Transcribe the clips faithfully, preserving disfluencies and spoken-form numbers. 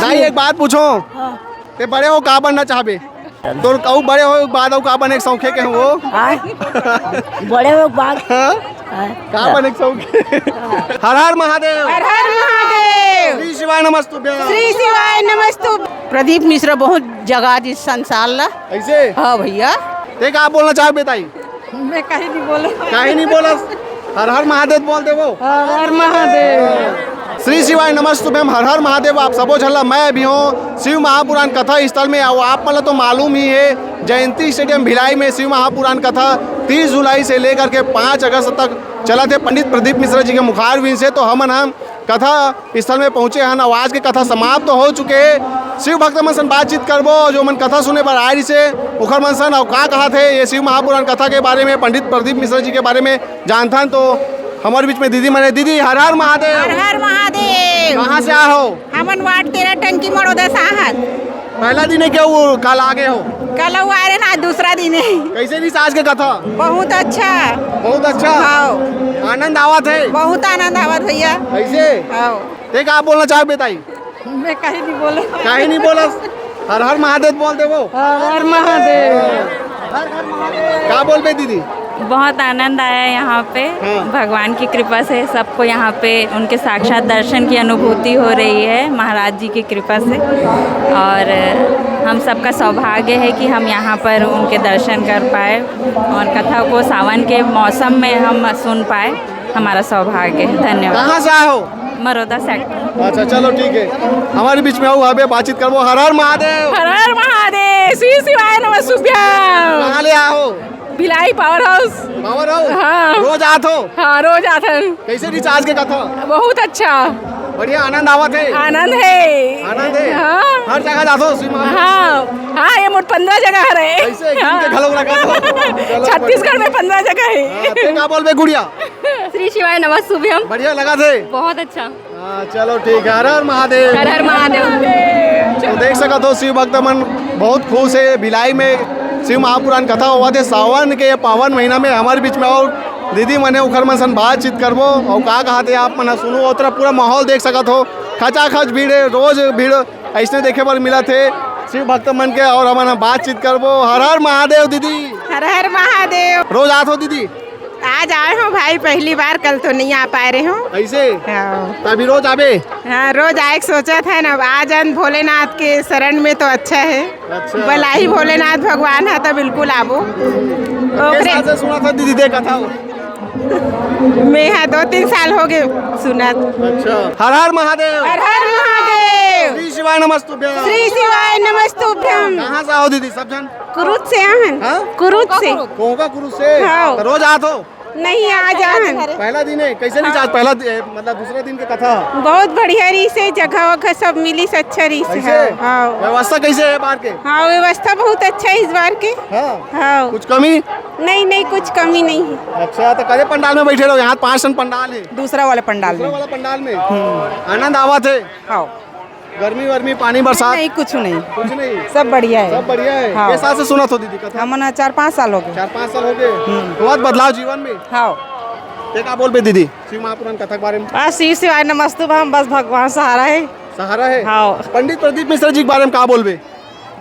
भाई, एक बात पूछो, हाँ। ते बड़े हो का बनना चाहबे? तोर अउ बड़े हो के बाद अउ का बने के शौक हे के वो? हाँ। बड़े हो के बाद? हाँ? हाँ। का बने के शौक हे? हर हर महादेव। हर हर महादेव। श्री शिवाय नमस्तुभ्यं। श्री शिवाय नमस्तु। प्रदीप मिश्रा बहुत जगा दिस संसार ला। ऐसे? हाँ भैया। ते का बोलना चाहबे ताई? मैं कहीं नहीं बोला। कहीं नहीं बोला। हर हर महादेव बोल दे वो। हर हर महादेव। श्री शिवाय नमस्तुभ्यं, हर हर महादेव। आप सबो झन ला मैं भी हूँ शिव महापुराण कथा स्थल में। अउ आप मन ला तो मालूम ही हे, जयंती स्टेडियम भिलाई में शिव महापुराण कथा तीस जुलाई से लेकर के पाँच अगस्त तक चलत हे। पंडित प्रदीप मिश्रा जी के मुखारविंद से तो हमन हम कथा स्थल में पहुंचे हन। अउ आज के कथा समाप्त हो चुके हे। शिव भक्त मन सन बातचीत करबो, जो मन कथा सुने बर आए रिहिसे, ओखर मन सन अउ का कहत हे ये शिव महापुराण कथा के बारे में, पंडित प्रदीप मिश्रा जी के बारे में जानथन। तो हमर बीच में दीदी मन हे। दीदी, हर हर महादेव। हर हर महादेव। कहाँ से आए हो? हमन वार्ड तेरह टंकी मड़ोदा से आहन। पहला दिन हे क्या वो, कल आ गए हो? कल वो आए रहे ना, आज दूसरा दिन हे। कैसे रिहिस आज के कथा? बहुत अच्छा। बहुत अच्छा? हाँ। आनंद आवत हे? बहुत आनंद आवत भैया। कैसे? हाँ। ते का बोलना चाहबे ताई? मैं कहीं नहीं बोला। कहीं नहीं बोला। हर हर महादेव बोल दे वो। हर हर महादेव। का बोलबे दीदी? बहुत आनंद आया यहाँ पे। हाँ। भगवान की कृपा से सबको यहाँ पे उनके साक्षात दर्शन की अनुभूति हो रही है महाराज जी की कृपा से। और हम सबका सौभाग्य है कि हम यहाँ पर उनके दर्शन कर पाए और कथा को सावन के मौसम में हम सुन पाए। हमारा सौभाग्य है। धन्यवाद। कहाँ से आए हो? मरोदा सेक्टर। अच्छा, चलो ठीक है, हमारे बीच में आओ, अबे बातचीत करबो। हर हर महादेव। हर हर महादेव। श्री शिवाय नमः सुभ्याम। कहाँ ले आए हो? Bhilai power house. Power house? हाँ। रोज आत हो? हाँ, रोज आत हन। कैसे रिहिस आज के कथा? बहुत अच्छा। बढ़िया, आनंद आवत हे? आनंद हे। आनंद हे? हाँ। हर जगह जात हो शिव महापुराण? हाँ, हाँ, ये मोट पंद्रह जगह हरे। कैसे गिन के हाँ। घलो लगा दो। चलो, छत्तीसगढ़ में पंद्रह जगह हे। हाँ, ते का बोलबे गुड़िया? श्री शिवाय नमः सुभ्यम। बढ़िया लगा थे? बहुत अच्छा। हाँ, चलो ठीक है, हर हर महादेव। हर हर महादेव। तो देख सकत हो शिव भक्त मन बहुत खुश हे। भिलाई में शिव महापुराण कथा होवत हे सावन के ये पावन महीना में। हमर बीच में अउ दीदी मन हे, उखर मन सन बातचीत करबो अउ का कहत हे आप मन ह सुनू। अउ तरफ पूरा माहौल देख सकत हो, खचाखच भीड़ हे, रोज भीड़ अइसने देखे बर मिलत हे शिव भक्त मन के। अउ हमन ह बातचीत करबो। हर हर महादेव दीदी। हर हर महादेव। रोज आत हो दीदी? आज आए हो भाई, पहली बार, कल तो नहीं आ पाए रहे हो। ऐसे? हाँ। तो अभी रोज आबे? हाँ, रोज आए के सोचत हन, अब आ जान भोलेनाथ के शरण में तो अच्छा है। अच्छा। बलाई भोलेनाथ भगवान है तो बिल्कुल आबो। ओकरे कैसा से सुना था दीदी देखा था वो? मैं हाँ दो तीन साल हो गए सुनत। अच्छा। हर हर महादेव। हर हर महादेव। श्री शिवाय नमस्तुभ्यम। श्री शिवाय नमस्तुभ्यम। कहाँ से आओ दीदी सब जन? कुरुद से आहन। हाँ? कुरुद से। कोंका कुरुद से? हाँ। तो रोज आत हो? नहीं, आज आहन। पहला दिन है, कैसे नहीं आज पहला दि-, मतलब दूसरा दिन के कथा? बहुत बढ़िया रहिस हे, जगह वगह सब मिलिस, अच्छा रहिस हे। ऐसे? हाँ। व्यवस्था कैसे है बार के? हाँ, व्यवस्था बहुत अच्छा है इस बार के। हाँ। हाँ। कुछ कमी? नहीं, नहीं, कुछ कमी नहीं है। अच्छा, तो कदे पंडाल में बैठे रहो? यहाँ पाँच ठन पंडाल है। दूसरा वाला पंडाल दूसरा में। वाला पंडाल में? हम्म। आनंद आवत है? हाँ। गर्मी वर्मी, पानी बरसात? नहीं, कुछ नहीं। कुछ नहीं? सब बढ़िया है। सब बढ़िया है। हाँ। के साल से सुनत हो दीदी कथा? हमन ह चार पाँच साल हो गए। चार पाँच साल हो गए। हम्म। बहुत बदलाव जीवन में? हाँ। ते का बोलबे दीदी शिव महापुराण कथा के बारे में? बस शिव शिवाय नमस्तुभ्यम, बस भगवान सहारा है। सहारा है? हाँ। पंडित प्रदीप मिश्रा जी के बारे में का बोलबे?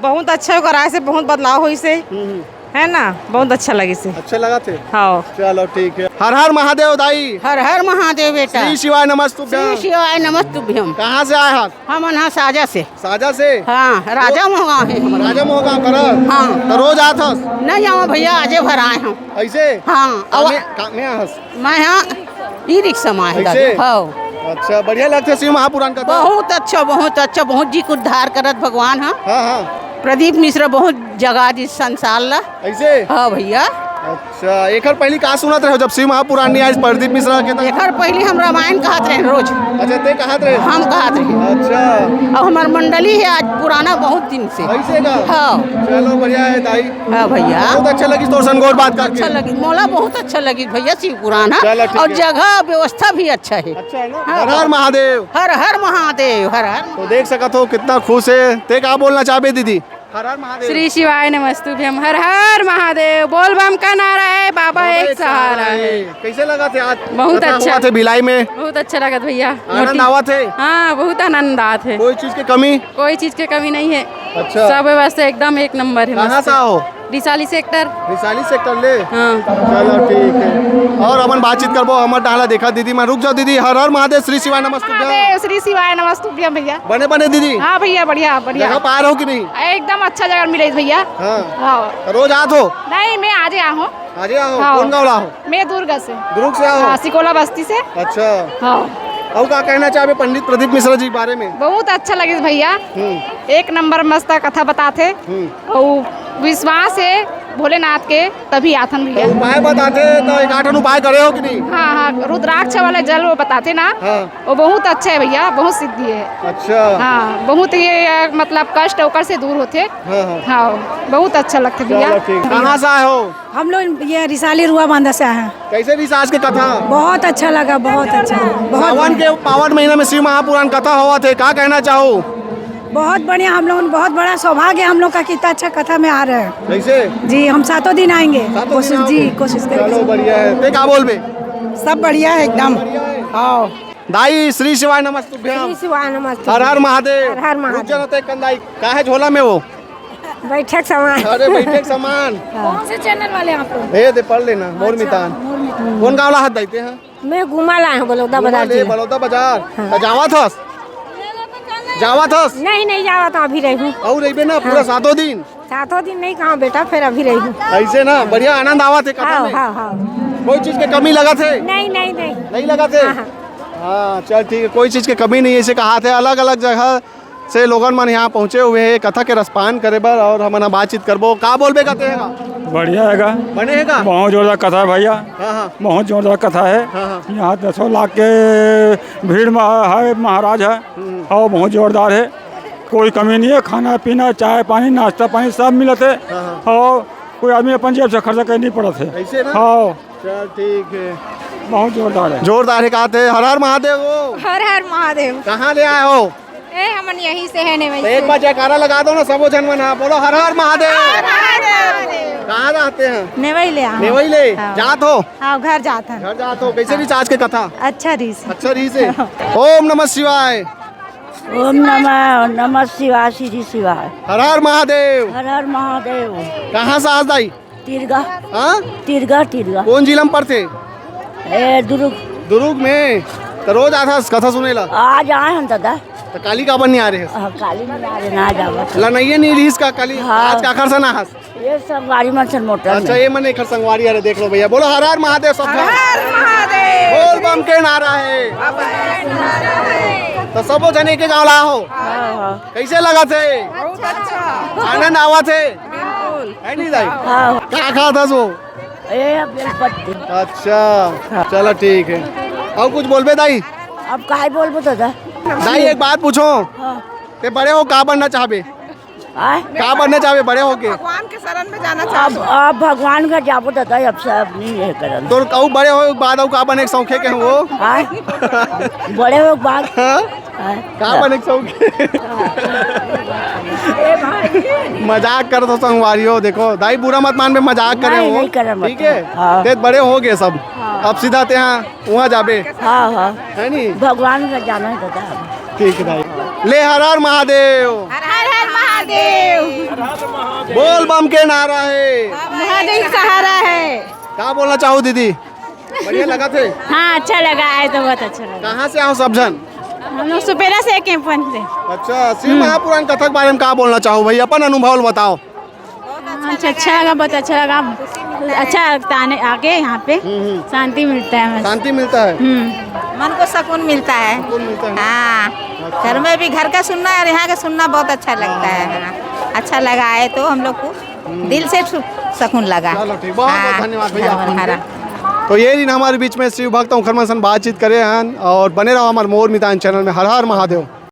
बहुत अच्छा कराए से बहुत बदलाव होइस हे। हम्म, हम्म। है ना, बहुत अच्छा लगिस हे। अच्छा लगा थे? हाँ। चलो ठीक है। हर हर महादेव दाई। हर हर महादेव बेटा। श्री शिवाय नमस्तुभ्यम। श्री शिवाय नमस्तुभ्यम। कहाँ से आए हस? हमन ह साजा से। साजा से? हाँ, राजा मोहगांव है हमारा। राजा मोहगांव करा? हाँ। तो रोज आत हस? नहीं आवा भैया, आजे भर आए हम। ऐसे? हाँ, अब कामे, कामे आए हस? मैं हाँ ई रिक्शा में आए ऐसे? दादा। हाँ। अच्छा, बढ़िया लगथे शिव महापुराण कथा? बहुत अच्छा, बहुत अच्छा, बहुत जी के उद्धार करत भगवान ह। हाँ, हाँ। प्रदीप मिश्रा बहुत जगा दिस संसार ला। ऐसे? हाँ भैया। अच्छा, एकर पहली का सुनत रहे हो जब शिव महापुराण नहीं आए प्रदीप मिश्रा के त? एकर पहली हम रामायण कहत रहे रोज। अच्छा, ते कहत रहे? हम कहत रहे। अच्छा। अब हमार मंडली है आज पुराना बहुत दिन से। ऐसे का? हाँ। चलो, बढ़िया है दाई। हाँ भैया। बहुत अच्छा लगी तोर संग गोठ बात करके। अच्छा लगी, मोला बहुत अच्छा लगी भैया शिव पुराण, हाँ। चलो, ठीक और है। जगह व्यवस्था भी अच्छा है। अच्छा है ना? हाँ। हर हर महादेव। हर हर महादेव, हर हर। तो देख सकत हो कितना खुश है। ते का बोलना चाहबे दीदी? हर हर महादेव। श्री शिवाय नमस्तुभ्यम, हर हर महादेव। बोल बम का नारा है, बाबा बाबा एक एक सहारा सहारा है। है। कैसे लगा थे आज? बहुत कथा अच्छा। हुआ थे भिलाई में? बहुत अच्छा लगा था भैया। आनंद मोटी- आवा थे? हाँ, बहुत आनंद आवा थे। कोई चीज की कमी? कोई चीज की कमी नहीं है। अच्छा। सब व्यवस्था एकदम एक नंबर है, कहाँ मस्त से है। आओ? रिसाली सेक्टर। रिसाली सेक्टर ले? हाँ। चलो ठीक है। और हमन बातचीत करबो, हमर डाहला देखा दीदी मन। रुक जाओ दीदी, हर हर महादेव, श्री शिवाय नमस्तुभ्यम। महादेव, श्री शिवाय नमस्तुभ्यम भैया। बने बने दीदी? हाँ भैया, बढ़िया, बढ़िया। जगह पार हो कि नहीं? एकदम अच्छा जगह मिले भैया। हाँ। हाँ। तो रोज आत हो? नहीं, मैं आजे आया हूँ। आजे आहो? हाँ। कौन गाँव ला हो? मैं दुर्ग से। दुर्ग से आहो? हाँ, सिकोला बस्ती से। अच्छा। हाँ। और का कहना चाहबे पंडित प्रदीप मिश्रा जी के बारे में? बहुत अच्छा लगे भैया। हम्म। एक नंबर मस्त कथा बताथे। हम्म। और विश्वास है भोलेनाथ के, तभी आथन तो भैया। उपाय बताथे तो एक आठन उपाय करे हो कि नहीं? हाँ, हाँ, रुद्राक्ष वाला जल वो बताथे ना, हाँ। वो बहुत अच्छा है भैया, बहुत सिद्धि है। अच्छा। हाँ, बहुत ही, अ, मतलब कष्ट ओकर से दूर होथे। हाँ, हाँ। हाँ, बहुत अच्छा लगथे भैया। चलो ठीक। कहाँ से आए हो? हम लोग ये रिसाली रुआ बांधा से आए हैं। कैसे रहिस आज के कथा? बहुत अच्छा लगा, बहुत अच्छा, बहुत सावन बढ़िया। के पावन महीना में शिव महापुराण कथा होवत हे, का कहना चाहो? बहुत बढ़िया, हम लोग, बहुत बड़ा सौभाग्य हम लोग का कि इतना अच्छा कथा में आ रहे हैं। कैसे? जी, हम सातों दिन आएंगे। सातों दिन कोशिश, जी, आओगे? कोशिश करेंगे। चलो, बढ़िया है। ते का बोलबे? सब बढ़िया है एकदम। बढ़िया है। हाँ। दाई, श्री शिवाय नमस्तुभ्यम। श्री शिवाय नमस्तुभ्यम। हर हर महादेव। हर हर महादेव। रुक जा ना ते कंदाई, का है झोला में वो? बैठक सामान। अरे, बैठक सामान। हाँ। कौन से चैनल वाले आप लोग? ए, दे पढ़ लेना, मोर अच्छा, मितान। मोर मितान। कौन गाँव ला हाथ दाइते हैं? मैं घुमा लाए हूँ बलौदा घुमा बाजार ले, जी। बलौदा बाजार। हाँ। तो जावत हस? जावत हस? नहीं, नहीं जावत हूँ, अभी रही हूँ। और रहिबे ना, पूरा हाँ। सातों दिन? सातों दिन नहीं, कहाँ बेटा, फिर अभी रही हूँ। ऐसे ना, बढ़िया आनंद आवत है कथा हाँ, में। हाँ, हाँ। कोई चीज के कमी लगत है? नहीं, नहीं, नहीं। नहीं लगत है? हाँ, हाँ। हाँ, चल ठीक है, कोई चीज के कमी नहीं है, इसे कहा थे अलग-अलग जगह से लोगन मन यहाँ पहुँचे हुए हैं कथा के रसपान करे बर, और हमन ह बातचीत करबो। का बोलबे कथे हे गा? बढ़िया हे गा। बने हे गा? बहुत जोरदार कथा है भैया। हाँ, हाँ। बहुत जोरदार कथा है। हाँ, हाँ। यहाँ दसों लाख के भीड़ में है महाराज है। हम्म। और बहुत जोरदार है, कोई कमी नहीं है। खाना पीना, चाय पानी, नाश्ता पानी सब मिलत है। हाँ, हाँ। और कोई आदमी अपन जेब से खर्चा करे नहीं पड़त है। ऐसे ना? हाँ। चल ठीक है। बहुत जोरदार है। जोरदार है, कहा थे हर हर महादेव हो। हर हर महादेव। कहाँ ले आए हो? ए, हमन यहीं से है, नेवई तो एक से। बार जयकारा लगा दो ना, सबो झन मन, हाँ, बोलो हर हर महादेव। हर हर महादेव। कहाँ रहते हैं? नेवई ले, हाँ। नेवई ले? हाँ। जात हो? हाँ, घर जात हन। घर जात हो। कैसे रहिस आज के कथा? अच्छा रहिस। अच्छा रहिस हे। ओम नमः शिवाय। ओम नमः, नमः शिवाय, श्री शिवाय। हर हर महादेव। हर हर महादेव। कहाँ से आस दाई? तिरगा। हाँ? तिरगा, तिरगा। कौन जिला में पड़थे? ए, दुरुग। दुरुग में? तो रोज आथस कथा सुने ला? आज आए हन दादा। तो काली काबर नहीं आ रहे? हाँ, काली नहीं आ रहे, ना जावत। लनइये नहीं रहिस का काली? हाँ। आज काखर से ना हस? ये संगवारी मन से मोटर अच्छा, में। ये मन एकर संगवारी, अरे देख लो भैया, बोलो हर हर महादेव सब हर घर। हर महादेव। बोल बम के नारा है। तो सबो जने के गाँव ला हो। हाँ, हाँ। कैसे लगत हे? बहुत अच्छा। आनंद आवत हे? बिल्कुल। है नहीं दाई? हाँ। का खात हस वो? ए, बेलपत्ती। अच्छा, हाँ। चलो ठीक है। और कुछ बोलबे दाई? अब काय बोलबो दादा? दाई एक बात पूछो, हाँ। ते बड़े हो का बनना चाहबे? आय? का बनना चाहबे बड़े होके? भगवान के शरण में जाना अब, चाहबे। अब भगवान घर जाबो दादा, अब सब नहीं है करन। तो कहू बड़े हो बाद अउ का बने के शौक हे के हो? आय? बड़े हो बाद हाँ? हाँ। का बने के शौक हे? मजाक करत हो संगवारी हो, देखो दाई बुरा मत मानबे, मजाक करे नहीं, हो। नहीं करन ठीक है? हाँ। ते बड़े हो गए सब। हाँ। अब सीधा ते हाँ वहाँ जाबे। हाँ, हाँ। है नी? भगवान का जाना है दादा। ठीक है भाई। ले हर हर महादेव। हर हर महादेव। बोल बम के नारा है। महादेव सहारा है। का बोलना चाहो दीदी? बढ़िया लगथे? हाँ, अच्छा लगा, आए तो बहुत अच्छा लगा। कहाँ से आहो सब झन? हम लोग सुपेरा से, कैंपन से। अच्छा, शिव महापुराण कथा के बारे में का बोलना चाहो भाई? अपन अनुभव बताओ। अच्छा, अच्छा लगा, बहुत अच्छा लगा। अच्छा लगता है आने, आके यहाँ पे हम्म, हम्म। शांति मिलता है बस। शांति मिलता है? हम्म। मन को सुकून मिलता है। सुकून मिलता है। हाँ। अच्छा। घर में भी घर का सुनना और यहाँ का सुनना बहुत अच्छा लगता है। हाँ। हाँ। अच्छा लगा है तो हम लोग को हम्म। दिल से सु-, सुकून लगा। चलो ठीक, बहुत, बहुत हाँ। धन्यवाद भैया, हरा, फोन हरा। पे। तो ये दिन हमारे बीच में शिव भक्त उखर मन सन बातचीत करे हन और बने रहो हमारे मोर मितान चैनल में। हर हर महादेव।